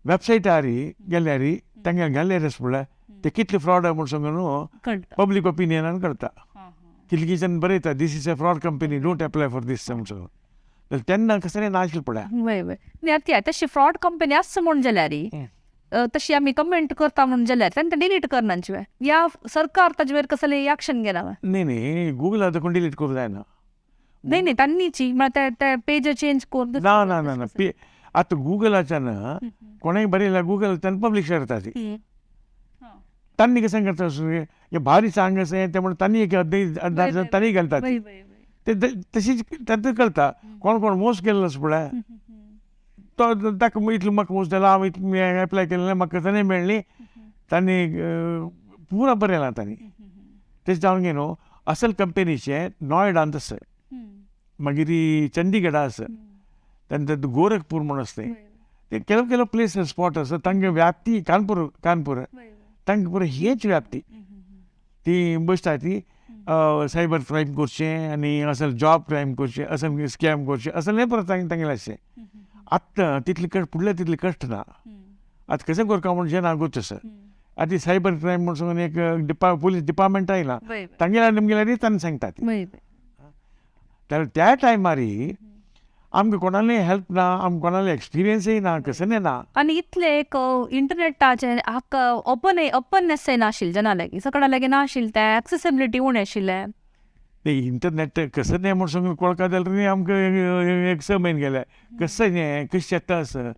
वेबसायटार गेल्यार तांगे घाल्यार आसा पळय ते कितले फ्रॉड म्हूण सांगून न्हू पब्लीक ओपिनियनान कळटा. कितले जाण बरयता this is a fraud company, don't apply for this म्हूण सांगून. जाल्यार तेन्ना कसलें नाशिल्लें पळय. वय वय न्ही आतां तशी फ्रॉड कंपनी आसा म्हूण जाल्यार तशी आमी कमेंट करता म्हूण जाल्यार तांकां डिलीट करनाची या सरकार ताजे वयर कसलें एक्शन घेना? न्ही न्ही, गुगलार कोण डिलीट करूंक जायना. न्ही न्ही, तांणीची म्हळ्यार ते पेज चेंज करून. ना ना ना ना, आतां गुगलाच्यान कोणेय बरयल्यार गुगलाच्यान पब्लीश करता ती. तांणी कशें करता हे भारी चांग आसा तें म्हणून तांणी एक अर्द तांणी घालता ते तशीच तातूंत कळटा कोण कोण मोस केल्लो आसा पळय तो ताका इतलो म्हाका मोस जाला, हांव इतलें एप्लाय केलें म्हाका तशें मेळ्ळी तांणी पुरा बरयलां तांणी. तशें जावन गे न्हू असल कंपनीचें नॉयडांत आसा, मागीर चंडीगडा आसा, तांचे गोरखपूर म्हूण आसा तें केलो केलो प्लेस स्पॉट आसा तांगे व्याप्ती कानपूर कानपूर तांकां पुरो हेच व्याप्ती ती बसता ती सायबर क्रायम करचें आनी असल जॉब क्रायम करचें, असल स्कॅम करचें, असलें परत तांगेलें आसचें. आतां तितलें कश्ट फुडलें तितलें कश्ट ना. आतां कशें करता म्हूण जेन्ना गोत आसा. आतां सायबर क्रायम म्हूण सांगून एक पुलीस डिपार्टमेंट आयलां तांगेल्या निमगेल्या तांणी सांगता ती. जाल्यार त्या टायमार आमकां कोणालें हेल्प ना, आमकां कोणालें एक्सपिरियन्सय ना, कसलें ना. आनी इतलें एक इंटरनेटाचें हाका ओपन ओपननेस नाशिल्लें जना लागीं, सगळ्या लागीं नाशिल्लें तें, एक्सेसिबिलिटी उणें आशिल्लें. तें इंटरनेट कसलें तें म्हूण सांगून कळका जाल्यार आमकां एक 6 म्हयने गेले कसलें हें कशें येता आसा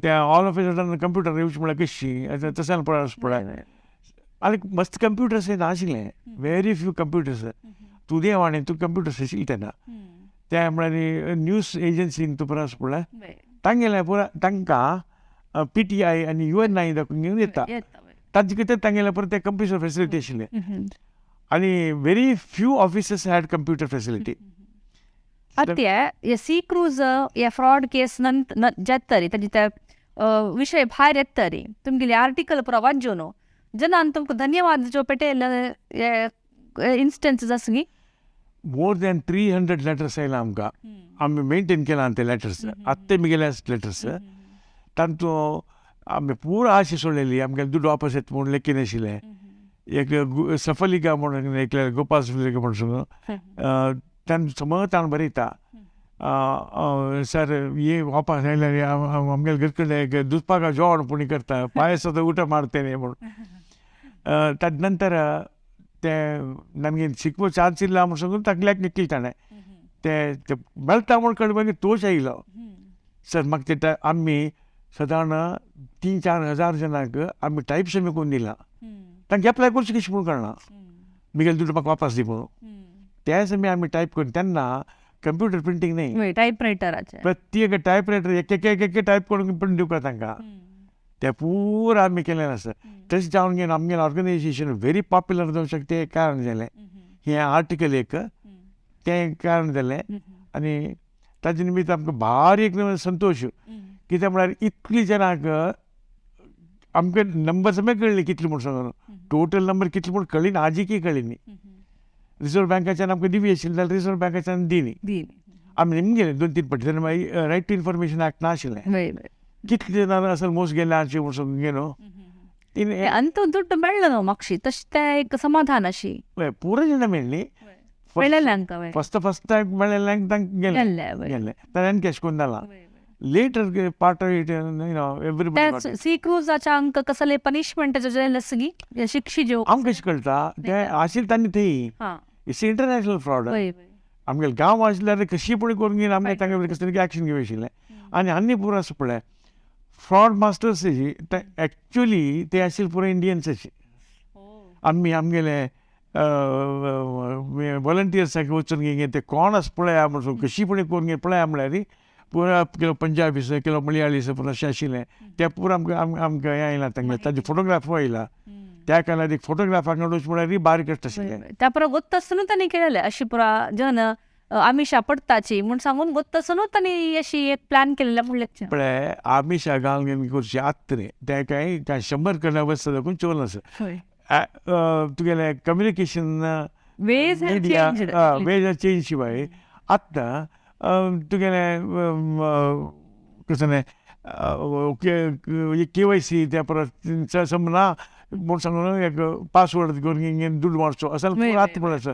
तें all of a sudden computer येवचें म्हळ्यार कशी तशें पळय पळय. आनी मस्त कंप्युटर्स नाशिल्लें, व्हेरी फ्यू कंप्युटर्स. तुजें वाणी तूं कंप्युटर्स आशिल्लें तेन्ना तें म्हळ्यार न्यूज एजन्सीन तूं पुरो पळय तांगेलें पुरो तांकां PTI आनी UNI दाखोवन घेवन येता तांचे कितें तांगेलें परत तें कंप्युटर फेसिलिटी आशिल्लें. आनी very few officers had computer facility. आतां हे सी क्रूज हे फ्रॉड केस नंतर जातरी ताजे ते विशय भायर येतरी तुमगेली आर्टिकल पुरो वाचून न्हू जनान तुमकां धन्यवाद जो पेटेल हे इन्स्टन्सीस आसा गी? मोर दॅन 300 लेटर्स आयला आमकां. आमी मेनटेन केला ते लेटर्स, आत्तां मिगेले लेटर्स. तांतूं आमी पुरो आशा सोडलेली आमगे दुडू वापस येता म्हूण लेखी नाशिल्लें. एक सफलिका म्हणून एकले गोपाल सफलिका म्हणून सांगून तांणी समज ताणें बरयता सर ये वापस आयल्यार आमगेले घर कडेन दुदपाका जेवण पुणी करता, पायस ಊಟ ಮಾಡ್ತೇನೆ म्हणून. ताजे नंतर तें ನಮಗೆ शिकपा चान्स ಇಲ್ಲ म्हूण सांगून ताका निकली ताणें तें मेळटा म्हूण कळ्ळें मागीर तोच आयलो सर म्हाका ते आमी सादारण 3-4 हजार जणांक आमी टायप समी करून दिलां. तांकां एप्लाय करचें कशें म्हूण कळना, मिगेले दुडू म्हाका वापस दी म्हणून. त्या समी आमी टायप करून तेन्ना कंप्युटर प्रिंटींग न्ही, टायपरायटराचें प्रत्येक टायपरायटर एक एक एक टायप करून प्रिंट दिवपा तांकां तें पुरा आमी केलें आसा. तशें जावन गेलें आमगेलें ऑर्गनायजेशन व्हेरी पॉप्युलर जावंक शकता तें कारण जालें हें आर्टिकल एक तें कारण जालें. आनी ताजे निमित्त आमकां भारी एक संतोश. कित्याक म्हळ्यार इतली जाणांक आमकां नंबर समेत कळ्ळी कितली म्हूण सांगून, टोटल नंबर कितली म्हूण कळ्ळी ना, आजिकय कळ्ळी न्ही. रिजर्व बँकाच्यान आमकां दिवी आशिल्ली जाल्यार रिजर्व बँकाच्यान दिली आमी निमगेले 2-3 पटी. तेन्ना मागीर रायट टू इन्फॉर्मेशन एक्ट नाशिल्लें, कितले जाणां असल मोस गेले आमचे म्हूण सांगून न्हू. आनी तो दुड्ड मेळ्ळो न्हू मातशी, तशें तें एक समाधान अशी. पुरो जाणां मेळ्ळी, मेळ्ळें फस्ट फस्ट टायम मेळ्ळें तांकां गेलें गेलें ताणें कॅश करून जाला. Later part of it, you know, everybody. C क्रूजाच्या अंक कसले पनिशमेंट जालें शिक्षी जेव आमकां कशें कळटा तें आशिल्लें तांणी थंय. It's international fraud. आमगेले गांव आशिल्ल्यार कशी पूण करून घेवन आमगे तांकां कसलें एक्शन घेवं आशिल्लें. आनी आनी पुरो आसा पळय फ्रॉड मास्टर्स ते एक्चुली ते आशिल्ले पुरो इंडियन्स अशे. आमी आमगेले वॉलंटियर्साक वचून घेवन ते कोण आसा पळया म्हण कशी पूण करून घेवन पळया म्हळ्यार पुरा किलो पंजाबीस किलो मलयाळीस पुरो अशें आशिल्लें ते पुरो आमकां आमकां हें आयलां तांगें ताजे फोटोग्राफ आयला. त्या काळार एक फोटोग्राफाक वचून म्हळ्यार बारीक कश्ट आशिल्लें. त्या पुरो गोत्त आसून तांणी केलेलें अशी पुरा जन आमिशा पडटाची म्हूण सांगून गोत्त आसून तांणी अशी एक प्लॅन केलेलें म्हणलें. पळय आमिशा घालून करची आत्त न्ही तें कांय कांय 100 कडल्यान वचता देखून चोवन आसा. तुगेलें कम्युनिकेशन वेज वेज चेंज शिवाय आतां तुगेलें कसलें KYC त्या परत समना म्हूण सांगून एक पासवर्ड करून दुड्ड मारचो असो आतां पळय आसा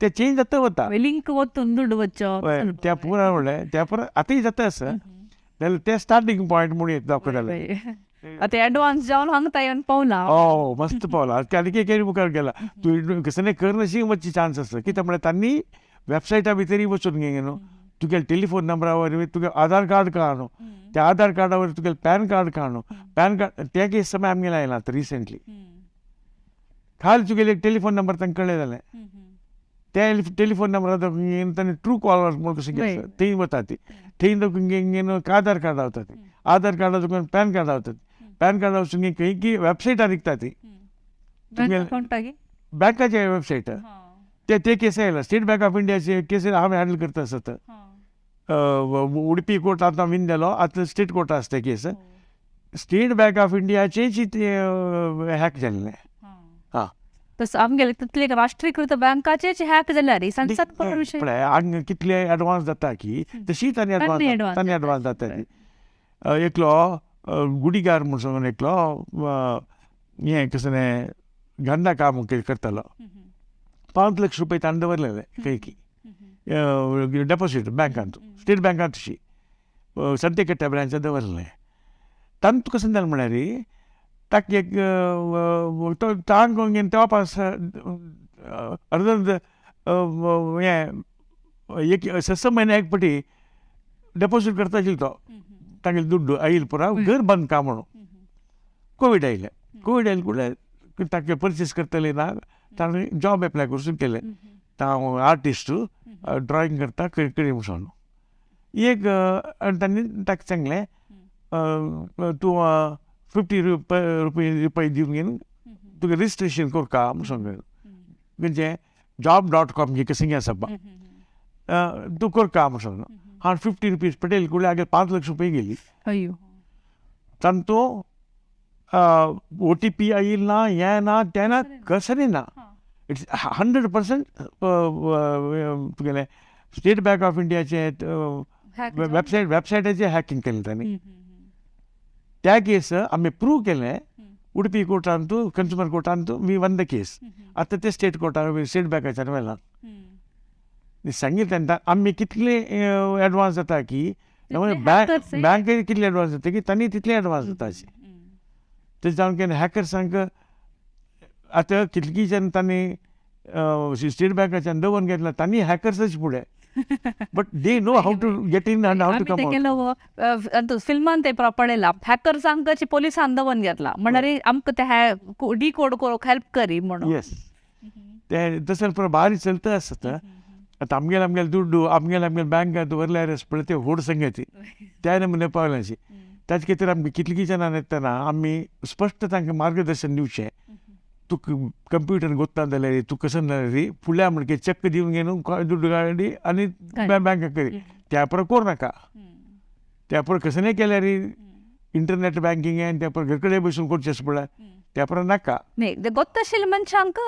ते चेंज जाता वता. लिंक वतून दुड्ड वचचो त्या पुरा म्हणलें त्या परत आतांय जाता आसा जाल्यार ते स्टार्टींग पॉयंट म्हूण येता दाखयताले. आतां एडवान्स जावन हांगा येवन पावला. हो मस्त पावला आनी एक मुखार गेला तूं कसलें करनशी वचची चान्स आसा. कित्याक म्हळ्यार तांणी वेबसायटा भितरूय वचून घे न्हू तुगेले टेलिफोन नंबरा वरवीं तुगे आधार कार्ड काड न्हू, त्या आधार कार्डा वरवीं तुगेलें पॅन कार्ड काड न्हू, पॅन कार्ड त्या केस समय आमगेलें आयलां आतां रिसेंटली. खाली तुगेले एक टेलिफोन नंबर तांकां कळ्ळें जालें, त्या टेलिफोन नंबरा तांणी ट्रू कॉलर म्हूण कशें थंय वता ती थंय दोन आधार कार्ड वता ती आधार कार्डा तुका पॅन कार्ड वता पॅन कार्डा वचून खंय की वेबसायटार विकता ती बँकाचे वेबसायट ते ते केस आयला. स्टेट बँक ऑफ इंडियाचे केस हांव हँडल करता आसत. उडपी कोर्ट आतां विन जालो, आतां स्टेट कोर्ट आसा ते केस. स्टेट बँक ऑफ इंडियाचेच ते हॅक जाल्लें. हां तसं आमगेले तितले राष्ट्रीयकृत बँकाचेच हॅक जाल्यार संसद पळय हांगा कितले एडवान्स जाता की तशी तांणी एडवान्स तांणी एडवान्स जाता ती. एकलो गुडीगार म्हूण सांगून एकलो हें कसलें गंदा काम करतालो, 5 लाख रुपये ताणें दवरलेले खंय की डेपोसीट बँकांत स्टेट बँकांत तशी संतेकट्ट्या ब्रांचांत दवरलें. तांतू कशें जालें म्हळ्यार ताका एक तो ताण करून घेवन तेवा पास अर्द अर्द हें एक 6 म्हयने एक पटी डेपोसीट करता आशिल्लो तो तागेलो दुड्ड आयल पुरा घर बांदकाम काम म्हणून. कोवीड आयलें, कोवीड आयलें कुडले ताका परचेस करतले ना, ताणें जॉब एप्लाय करून केलें. हांव आर्टिस्ट ड्रॉइंग करता खंय म्हूण सांगून एक तांणी ताका सांगलें तूं 50 रुपये दिवन घेवन तुका रजिस्ट्रेशन करका म्हूण सांगलें. म्हणजे job.com ही कशें आसा तूं करका म्हूण सांगलो. हांव 50 रुपीज पटेल कुडले आगे 5 लाख रुपये गेली. तांतू OTP आयल ना हें ना तें ना कसलें ना. It's 100% तुगेलें स्टेट बँक ऑफ इंडियाचें वेबसायट वेबसायटाचें हॅकिंग केलें तांणी. त्या केस आमी प्रूव केलें उडपी कोर्टांतू कंज्युमर कोर्टांतू we one the case. आतां ते स्टेट कोर्टान स्टेट बँकाच्यान व्हेलां. सांगितलें तांकां आमी कितले एडवान्स जाता की बँक बँक कितले एडवान्स जाता की तांणी तितले एडवान्स जाता अशें. तशें जावन केन्ना हॅकर्सांक आतां कितलीं जाण तांणी स्टेट बँकाच्यान दवरून घेतला तांणी हॅकर्सच फुडें but they know how to get in and how to come out. फिल्मान ते पळयला हॅकर्सांक पोलिसान दवरून घेतला म्हणल्यार आमकां ते डिकोड करूंक हेल्प करी म्हणून. येस ते तशें पुरो बारीक चलता आसता. आतां आमगेले आमगेले दुड्डू आमगेले आमगेले बँकांत दवरल्यार पळय ते व्हड संगती त्या नमुने पावल्याची. ताचे खातीर आमकां कितलीं जाणां येतना आमी स्पश्ट तांकां मार्गदर्शन दिवचें. तुका कंप्युटर गोत्ता जाल्यार तूं कशें जाल्यार फुडल्या म्हणके चॅक दिवन घेवन दुड्डू काडी आनी बँक करी. त्या परत करूं नाका. त्या परत कशें नाही केल्यार इंटरनेट बँकिंग आनी त्या परत घर कडेन बसून करचें आसा पळय, त्या परत नाका. न्ही, ते गोत्ताशिल्ले मनशांक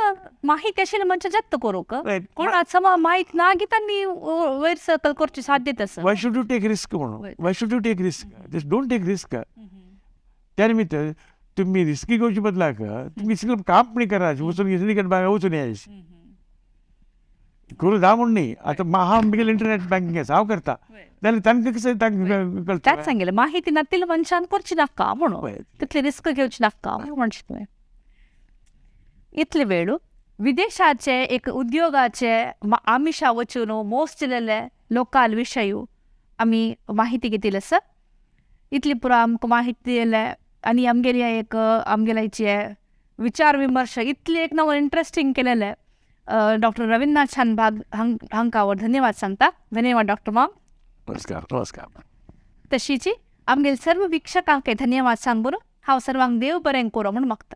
माहिती आशिल्ले मनशां जत्त करूंक. Right. कोणाक समा माहीत ना की तांणी वयर सकल करची साध्यता आसा. Why should you take risk म्हणून? Right. Why should you take risk? Just don't take risk. त्या निमित्त तुम्ही रिस्की घेवचे बदलाक तुमी सगळं काम पण करा, वचून सिंडिकेट बँक वचून यायचे करू जा म्हणून न्ही. आतां हांव म्हगेलें इंटरनेट बँकिंग आसा, हांव करता जाल्यार तांकां कशें तांकां कळटा. त्याच सांगितलें, माहिती नातिल्ले मनशान करची नाका म्हणून, तितली रिस्क घेवची नाका म्हणचे तुवें. इतले वेळ विदेशाचे एक उद्योगाचे आमिशा वचून मोस केलेले लोकाल विशय आमी माहिती घेतिल्ली आसा. इतली पुरो आमकां माहिती दिले आनी आमगेली एक आमगेल्याचे विचार विमर्श इतले एक नवो इंट्रस्टींग केलेले डॉक्टर रवींद्रनाथ शानभाग हांकां हांव धन्यवाद सांगता. धन्यवाद डॉक्टर माम. नमस्कार. नमस्कार. तशीची आमगेले सर्व वीक्षकांक धन्यवाद सांगून हांव सर्वांक देव बरें करूं म्हूण मागता.